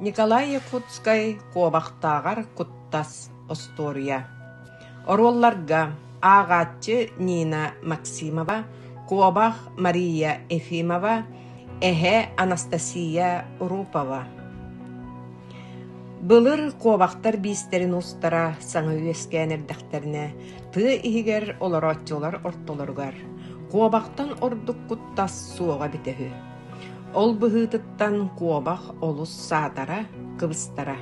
Николай Якутскай Куобахтааҕар куттас остуоруйа. Оруолларга ааҕааччы Нина Максимова, Куобах Мария Ефимова, эһэ Анастасия Рупова. Былыр куобахтар биистэрин устара саҥа үөскээн эрдэхтэринэ, тыа иһигэр олорооччулар ортолоругар куобахтан ордук куттас суоҕа эбитэ үһү. Ол быһыытыттан куобах олус саатара, кыбыстара.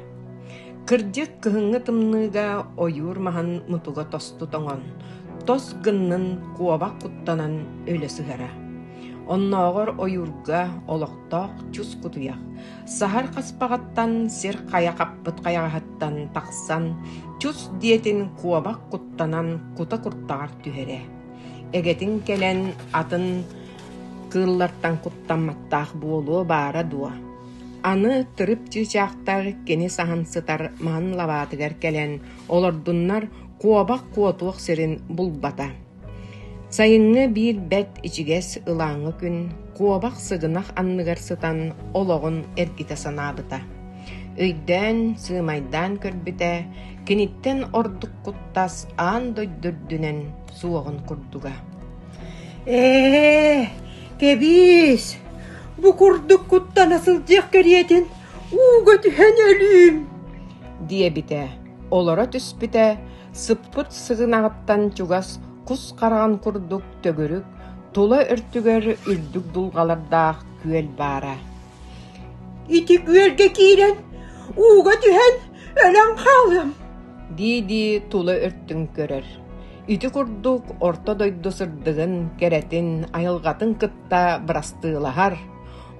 Кырдьык, кыһыҥҥы тымныыга ойуур маһын мутуга тосту тоҥон, тос гыннын куобах куттанан өлө сыһара. Оннооҕор ойуурга олохтоох чус кутуйах, саһар хаспаҕыттан сир хайа хаппыт хайаҕаһыттан тахсан, чус диэтин куобах куттанан кута куртаҕар түһэрэ. Эгэтин кэлэн атын кыыллартан куттамматтаах буолуо баара дуо? Аны тырып чыычаахтар кини саһан сытар маһын лабаатыгар кэлэн олордуннар куобах куотуох сирин булбата. Сайыҥҥы биир бэрт ичигэс ылааҥы күн куобах сыгынах анныгар сытан олоҕун эргитэ санаабыта. Өйдөөн, сыымайдаан көрбүтэ, киниттэн ордук куттас аан дойду үрдүнэн суоҕун курдуга. Ээ, кэбиис, бу курдук куттана сылдьыах кэриэтин ууга түһэн өлүүм диэбитэ, олоро түспүтэ, сыппыт сыгынаҕыттан чугас кус хараҕын курдук төгүрүк, тула өртүгэр үрдүк дулҕалардаах күөл баара. Ити күөлгэ киирэн, ууга түһэн өлөн хаалыам дии-дии тула өртүн көрөр. Ити курдук орто дойду сырдыгын, кэрэтин, айылҕатын кытта бырастыылаһар,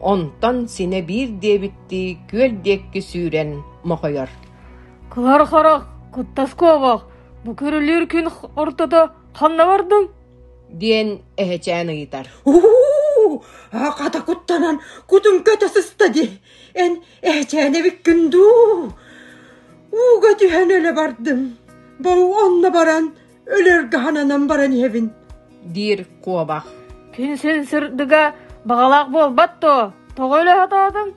онтон синэ биир диэбиттии күөл диэки сүүрэн мохойор. Кылар харах, куттас куобах, бу көрүлүүр күн ортото ханна бардыҥ? диэн эһэчээн ыйытар. Уу, хата куттанан кутум көтө сыста дии. Эн эһэчээн эбиккин дуу? Ууга түһэн өлө бардым. Бу онно баран өлөргө хананан баран иһэбин. Диир куобах. Күн син сырдыга баҕалаах буолбат дуо? Тоҕо өлө сатаатыҥ?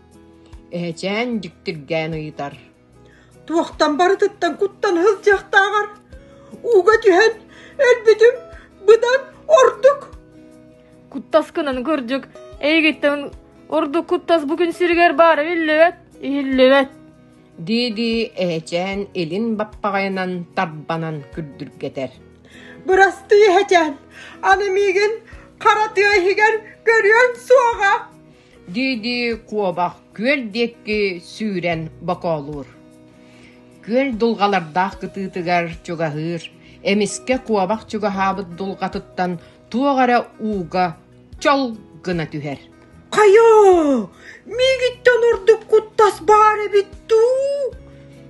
Эһэчээн дьиктиргээн ыйытар. Туохтан барытыттан куттан сылдьыахтааҕар ууга түһэн өлбүтүм быдан ордук. Куттаскынан кырдьык, эйигиттэн ордук куттас бу күн сиригэр баара биллибэт, иһиллибэт. Дии-дии эһэчээн илин баппаҕайынан тарбанан күрдүргэтэр. Бырастыы эһэчээн, аны миигин хара тыа иһигэр көрүөҥ суоҕа. Дии-дии куобах күөл диэки сүүрэн бокоолуур. Күөл дулҕалардаах кытыытыгар чугаһыыр, эмискэ куобах чугаһаабыт дулҕатыттан туох эрэ ууга чол гына түһэр. Хайа, миигиттэн ордук куттас баар эбит дуу?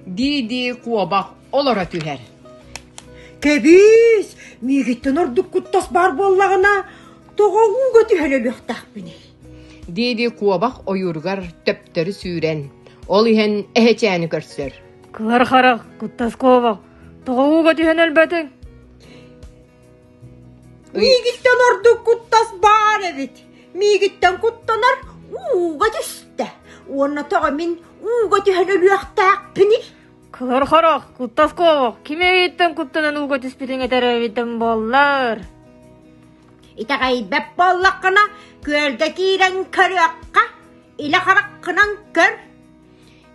Дии-дии куобах олоро түһэр. Кэбиис, миигиттэн ордук куттас баар буоллаҕына, тоҕо ууга түһэр өлүөхтээхпиний? Дии-дии куобах ойууругар төптөрү сүүрэн, ол иһэн эһэчээни көрсөр. Кылар харах, куттас куобах, тоҕо ууга түһэн өлбөтүҥ? Миигиттэн ордук куттас баар эбит. Миигиттэн куттанар ууга түстэ. Уонна тоҕо мин ууга түһэн өлүөхтээхпиний? Кылар харах, куттас куобах, ким эбиттэн куттанан ууга түспүтүҥ этэр эбитим буоллар. Итэҕэйбэт буоллаххына, күөлгэ киирэн көрүөххэ, илэ хараххынан көр.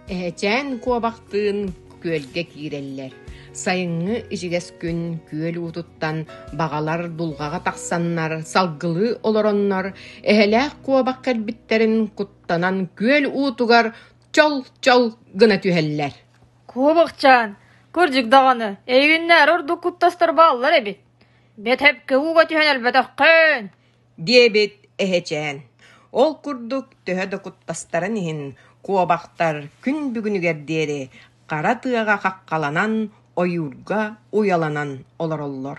Эһэчээн куобахтыын күөлгэ киирэллэр. Сайыҥҥы ичигэс күн күөл уутуттан баҕалар дулҕаҕа тахсаннар, салгылыы олороннор, эһэлээх куобах кэлбиттэрин куттанан күөл уутугар чол-чол гына түһэллэр. Куобахчаан, кырдьык даҕаны, эйигиннээр ордук куттастар бааллар эбит. Бэтэпкэ ууга түһэн өлбөтөххүн диэбит эһэчээн. Ол курдук төһө да куттастарын иһин куобахтар күн бүгүнүгэр диэри хара тыаҕа хаххаланан, ойуурга уйаланан олороллор.